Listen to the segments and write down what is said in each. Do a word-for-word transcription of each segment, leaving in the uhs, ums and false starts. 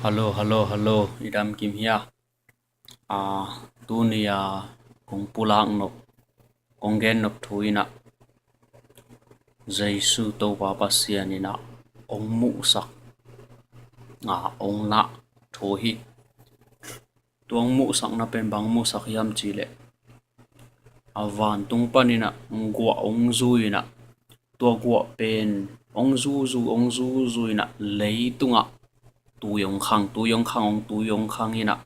Hello, hello, hello. I dam kim hia? A, tuni a kong pulak nop, kong gen nop thu in ah, Jesu Topa Pasian in ah ong muhsak, a, ong lah thu hi. Tua ong muhsakna pen bang muhsak hiam cih leh, a, vantung panin ah guah ong zui in ah, tua guah pen ong zuzu, ong zuzu in ah leitungah tui ong khang, tui ong khang, ong tui ong khang in ah,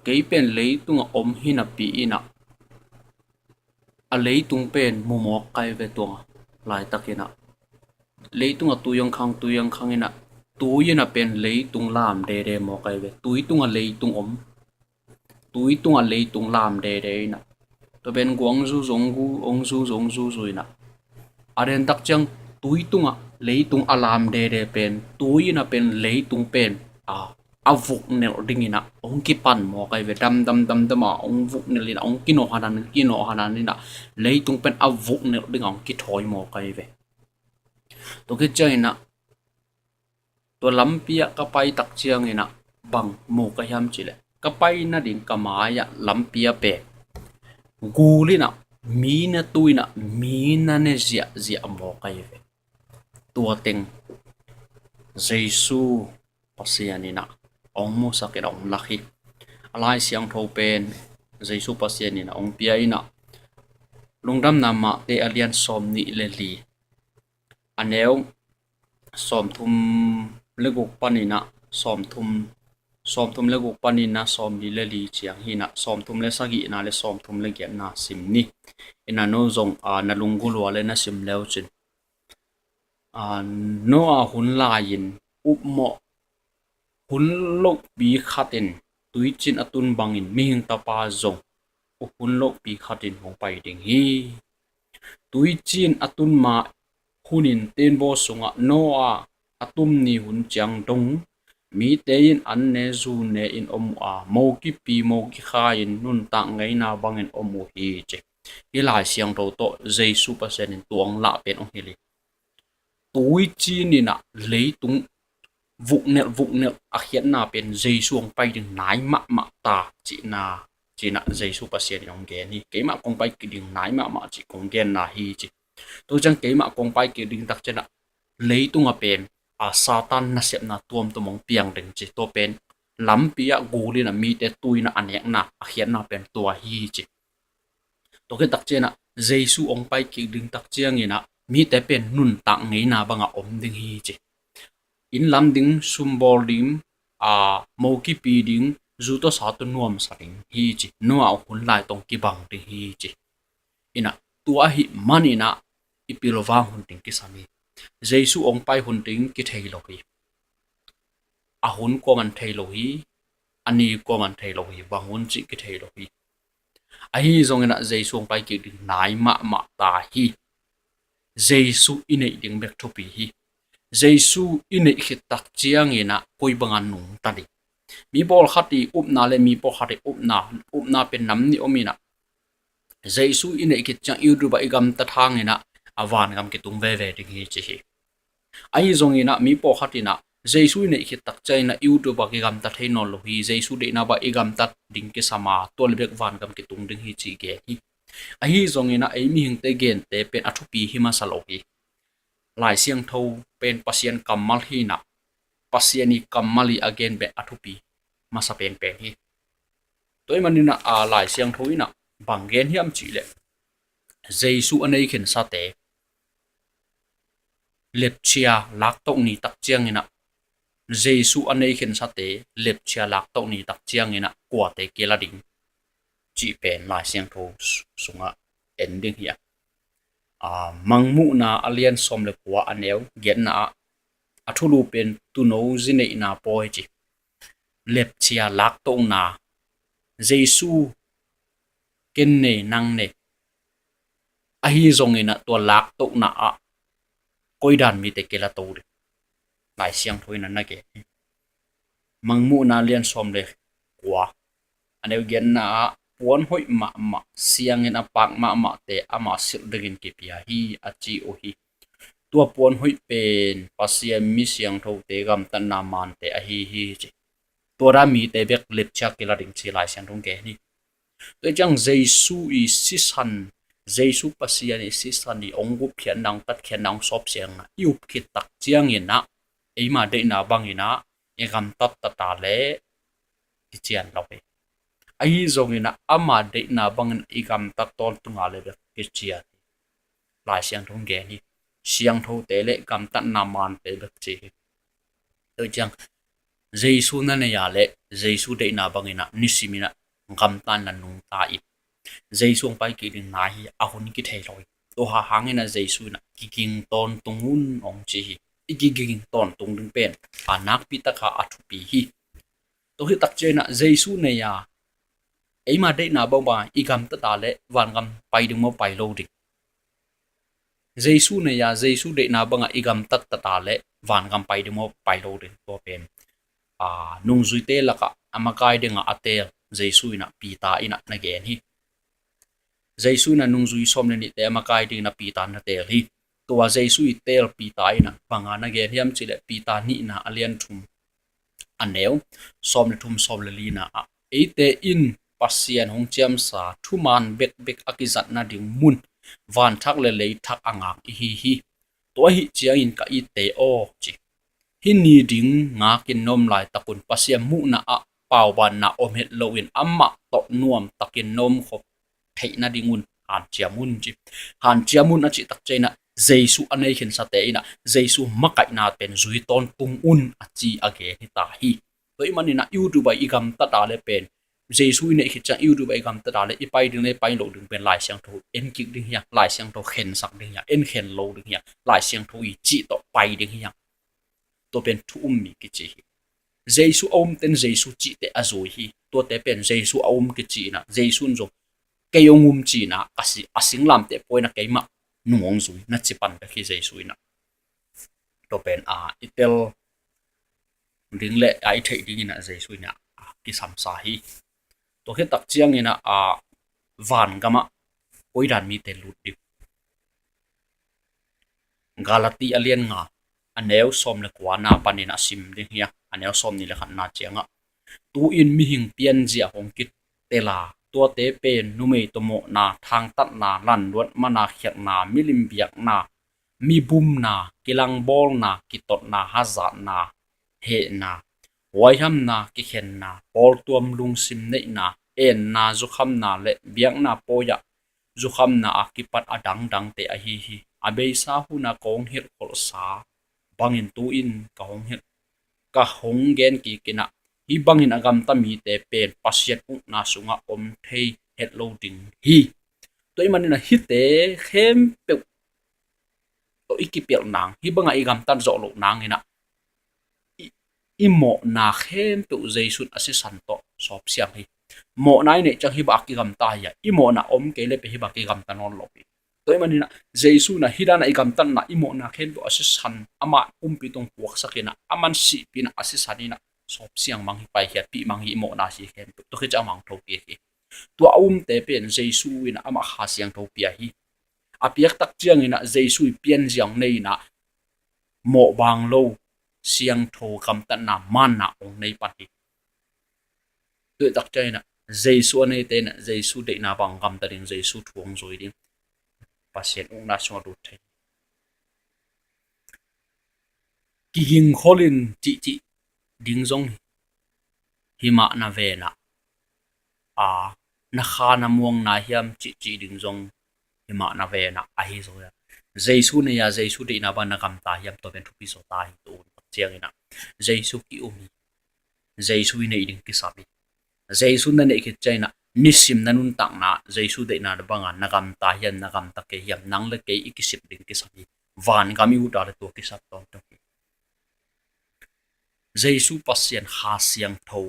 kei pen leitungah om hi napi in ah, a leitung pen mu mawk kai ve. Tua laitak in ah leitungah tui ong khang, tui ong khang in ah, tui in ah pen leitung lam dede mawk kai ve. Tui tungah leitung om, tui tungah leitung lam dede in ah, tua pen guah ong zuzu, ong gu, ong zuzu, ong zuzu in ah, a den tak ciang tui tungah leitung a lam dede pen tui in ah pen leitung pen, a, a vuknelh ding in ah ong kipan mawk kai ve. Dam, dam, dam, dam a ong vuknelh in ah, ong kinawh hanan, kinawh hanan in ah, leitung pen a vuknelh ding a ong kithawi mawk kai ve. Tua khit ciang in ah, tua lampi ah ka pai tak ciang in ah bang mu ka hiam cih leh, ka pai nading ka mai ah lampi ah pen gul in ah, mi na tu in ah, mi na ne ziahziah mawk kai ve. Tua teng Jesu Pasian in ah ong muhsak in ah ong lak hi. A Lai Siangtho pen Jesu Pasian in ah ong pia in ah, Lungdamna Mate a lian sawmnih le li, a neu sawmthum le guk panin ah sawmthum, sawmthum le guk panin ah sawmli le li ciang hi in ah, sawmthum le sagihna le sawmthum le giatna sim ni. In ah no zong, a, na lunggulh uh leh na sim le uh cin. A, Noah hun lai-in upmawh hun lohpi khat in tuiciin a tun bangin Mihing Tapa zong up hun lohpi khat in hong pai ding hi. Tuiciin a tun ma hunin teembaw sungah Noah a tum ni hun ciang dong mite in an ne zu ne in om uh a, mo kipi mo kikha in nuntak ngeina bangin om uh hi, ci. Hih Lai Siangtho tawh Jesu Pasian in tua ong lah pen ong hilh hi. Tuiciin in ah leitung vuknelh vuknelh a khiatna pen Jesu ong pai ding nai mahmah ta cihna, ci-in ah Jesu Pasian in ong gen hi. Keimah kong pai kik ding nai mahmah cih kong genna hi, ci. Tua ciang keimah kong pai kik ding tak ciang ah leitung ah pen, a, Satan nasepna tuamtuam ong piang ding, ci. Tua pen lampi ah gul in ah mite tui in ah a nekna, a khiatna pen tua hi, ci. Tua khit tak ciang ah Jesu ong pai kik ding tak ciangin ah mite pen nuntak ngeina bangah om ding hi, ci. Inn lam ding, sumbawl ding, a, mo kipi ding, zu tawh sa tawh nuamsa ding hi, ci. Noah hun lai tawh kibang ding hi, ci. In ah tua ahih manin ah i pilvang hun ding kisam hi. Jesu ong pai hun ding kithei lo hi. A hun kuaman thei lo hi. A ni kuaman thei lo hi. Bang hun cih kithei lo hi. Ahi zongin ah Jesu ong pai kik ding nai mahmah ta hi. Jesu i neih ding bek thupi hi. Jesu i neih khit tak ciangin ah koi bangah nungta ding. Mi pawlkhat i upna le mi pawlkhat i upna, upna pen nam nih om in ah, Jesu i neih khit ciang YouTube ah i gamtat hangin ah a vangam kitung veve ding hi, ci hi. Ahi zongin ah mi pawlkhat in ah Jesu i neih khit tak ciangin ah YouTube ah kigamta thei nawn lo hi. Jesu deihna bang i gamtat ding kisam a, tua leh bek vangam kitung ding hi, ci gen hi. Ahi zongin ah ei mihingte gente pen a thupi hi masa lo hi. Lai Siangtho pen Pasian kammal hi in ah, Pasian i kammal i a gen pen a thupi masa penpen hi. Tua ahih manin ah, a, Lai Siangtho in ah bang gen hiam cih leh, Jesu a nei khensate lepchia laktoh ni tak ciangin ah, Jesu a nei khensate lepchia laktoh ni tak ciangin ah kuate kila ding, cih pen Lai Siangtho sungah en ding hi a. A, Mangmuhna a lian sawm le kua, a neu giatna ah, a thulu pen tuuno zi neihna pawi, ci. Lepchia laktohna, Jesu ken nei, nang nei. Ahi zongin ah tua laktohna ah koidan mite kila to ding, Lai Siangtho in ah na gen hi. Mangmuhna lian sawm le kua, a neu giatna ah, puan hoih mahmah, siangin a pak mahmahte ama silh dingin kipia hi, a ci uh hi. Tua puan hoih pen Pasian mi siangthote gamtatna mante ahi hi ci. Tua dan mite bek lepchia kila ding ci Lai Siangtho in gen hi. Tua ciang Jesu i sisan, Jesu Pasian i sisan i ong gupkhiatna, ong tatkhiatna, ong sawpsiangna i up khit tak ciangin ah eima deihna bangin ah i gamtat tata le kician lo hi. Ahi zongin ah ama deihna bangin i gamtat tawntung a le bek kician hi. Lai Siangtho in gen hi. Siangthote le gamtatna mante bek ci hi. Tua ciang Jesu na nei a le Jesu deihna bangin ah nisimin ah gamtatna nungta in Jesu hong pai kik ding nai hi. A hun kithei lo hi. Tua hangin ah Jesu in ah kiging tawntung un ong ci hi. I kiging tawntung ding pen a nakpi taka a thupi hi. Tua hi tak ciangin ah Jesu nei a eima deihna bangbang i gamtat a le vangam pai ding maw, pai lo ding? Jesu nei a Jesu deihna bangah i gamtat tata le vangam pai ding maw, pai lo ding? Tua pen a, nungzuite lakah a makai dingah a teel Jesu in ah Peter in ah na gen hi. Jesu in ah nungzui sawm le nihte a makai dingin ah Peter na teel hi. Tua Jesu i teel Peter in ah banga na gen hiam cih leh Peter nihna a lian thum a neu sawm le thum, sawm le lina ah, eite in Pasian hong ciamsa thuman bekbek a kizatna ding mun, vanthak le leithak a ngak i hi hi. Tua ahih ciangin ka itte aw ci. Hih ni ding ngakin na om laitakun Pasian muhna ah paubanna om het loin amah tawh nuamtakin na om khop theih nadingun hanciam un ci. Hanciam un a cih tak ciangin ah Jesu a nei khinsate in ah Jesu makaihna pen zui tawntung un a ci a gen hi ta hi. Tua ahih manin ah YouTube ah i gamtat a le pen Jesu i neih khit ciang YouTube ah i gamtat a le i pai ding le i pai loh ding pen Lai Siangtho en kik ding hi a, Lai Siangtho khensak ding hi a, en khen lo ding hi a, Lai Siangtho i cih tawh pai ding hi a. Tua pen thu um mi kici hi. Jesu a umten Jesu cihte a zui hi. Tuate pen Jesu a um kici in ah Jesu in zong kei hong um ci in ah a singlamteh pua in ah keimah nung hong zui na ci pan bek hi Jesu in ah. Tua pen a i tel ding le a i theih dingin ah Jesu in ah a kisamsa hi. Tua khit tak ciangin ah a vangamah koidan mite lut ding? Galati a lian nga a neu sawm le kuana panin a sim ding hi a, a neu sawm nih le khatna ciangah, tu-in mihing pianzia hong kitel a, tuate pen numei tawh mawhna, thangtatna, lanluat mana, khialhna, milim biakna, mibumna, kilangbawlna, kitotna, hazatna, hehna, huaihamna, kikhenna, pawltuam lungsim neihna, enna, zukhamna le biakna pawi-ah zukhamna a kipat a dangdangte ahi hi. A beisa huna ka hong hilhkholhsa bangin tu-in ka hong hilh, ka hong gen kik in ah, hih bangin a gamta mite pen Pasian ukna sungah om thei het lo ding hi. Tua ahih manin ah hihte khempeuh tawh i kipelh nang, hih bangah i gamtat zawh loh nangin ah i, i mawhna khempeuh Jesu in a sisan tawh sawpsiang hi. Mawhna i neih ciang hih bangah kigamta hi a, i mawhna om kei le pen hih bangah kigamta nawn lo hi. Tua ahih manin ah Jesu in ah hih danah i gamtatna, i mawhna khempeuh a sisan amah pumpi tawh puaksak in ah, aman sihpih in ah a sisan in ah sawpsiang mang hi, paikhiatpih mang hi, i mawhna si khempeuh. Tua khit ciang a mang tho kik hi. Tua a umte pen Jesu in ah amah Kha Siangtho pia hi. A piak tak ciangin ah Jesu i pianzia hong nei in ah mawhbang lo siangtho gamtatna manna hong nei pan hi. Tua tak ciangin ah Jesu a neite in ah Jesu deihna bang gamta ding, Jesu thu hong zui ding, Pasian ukna sungah lut thei. Kigingkholin cihcih ding zong hi mah na ven ah, a, na kha na muang na hiam cihcih ding zong hi mah na ven ah, ahi zong hi a, Jesu nei a Jesu deihna bang na gamta hiam, tua pen thupi zaw ta hi. Tu hun tak ciangin ah Jesu ki-um hi. Jesu i neih ding kisam hi. Jesu na neih khit ciangin ah nisim na nuntakna Jesu deihna banga na gamta hiam, na gamta kei hiam, nang le kei i kisip ding kisam hi. Vangam i ut a le tua kisam tawntung hi. Jesu Pasian Kha Siangtho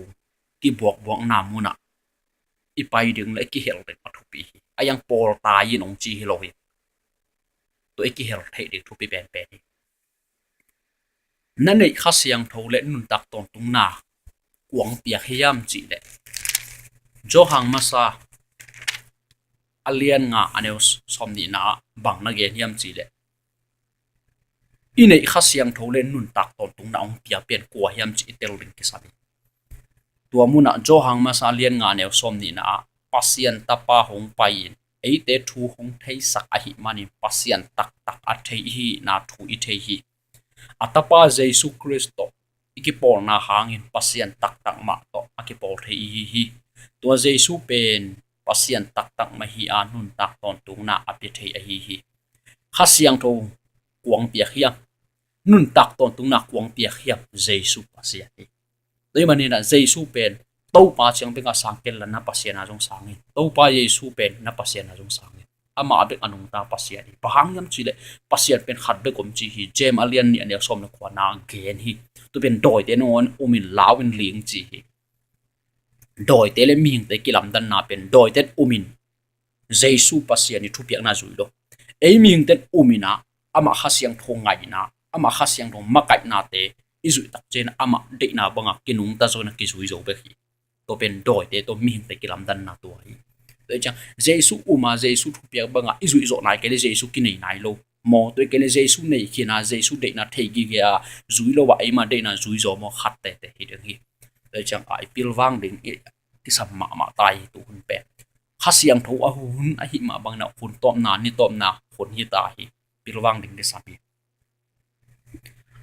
kibuakbuakna munah i pai ding le i kihel ding a thupi hi. A iang pawl tai in hong ci hi lo hi. Tua i kihel theih ding thupi penpen hi. Na neih Kha Siangtho le nuntak tawntungna kuang piak hiam cih leh, Johan Masa a lian nga a neu sawm nihna ah bang na gen hiam cih leh, i neih Kha Siangtho le nuntak tawntungna hong pia pen kua hiam cih i tel ding kisam hi. Tua munah Johan masa lian nga neu sawm nihna ah Pasian Tapa hong pai-in eite thu hong theisak ahih manin Pasian taktak a thei i hihna thu i thei hi. A Tapa Jesu Khrist tawh i kipawlna hangin Pasian taktak mah tawh a kipawl thei i hi hi. Tua Jesu pen Pasian taktak mah hi a nuntak tawntungna a pia thei ahi hi. Kha Siangtho kuang piak hiam? Nuntak tawntungna kuang piak hiam? Jesu Pasian hi. Tua ahih manin ah Jesu pen Topa ciang bek a sang kei leh na Pasian a zong sang in. Topa Jesu pen na Pasian a zong sang in. Amah bek a nungta Pasian hi. Bang hang hiam cih leh Pasian pen khat bek om ci hi. James a lian nih a neu sawm le kua na gen hi. Tua pen dawite nangawn um in lau in ling ci hi. Dawite le mihingte kilamdanna pen dawite um in Jesu Pasian i thupiakna zui lo. Ei mihingte um in ah amah Kha Siangtho ngaihna, amah Kha Siangtho makaihnate i zuih tak ciang amah deihna banga kinungta zo in a kizui zo bek hi. Tua pen dawite tawh mihingte kilamdanna tua hi. Tua hi ciang Jesu um a Jesu thupiak banga i zuih zawh nai kei leh Jesu kinei nai lo. Maw tua hi kei leh Jesu nei khin a Jesu deihna thei gige a zui lo a eima deihna zui zaw maw khat tete hi ding hi. Tua hi ciang a i pilvang ding i kisam mahmah ta hi tu hun pen. Kha Siangtho a hun ahih mah bangin ah hun tawpna, ni tawpna hun hi ta hi. Pilvang ding kisam hi.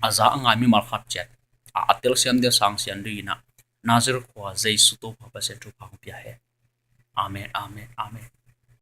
A za a ngai mimal khat ciat a, a telsiam dia sangsiam dingin ah Nazareth khua Jesu Topa Pasian thupha hong pia hen. Amen, amen, amen.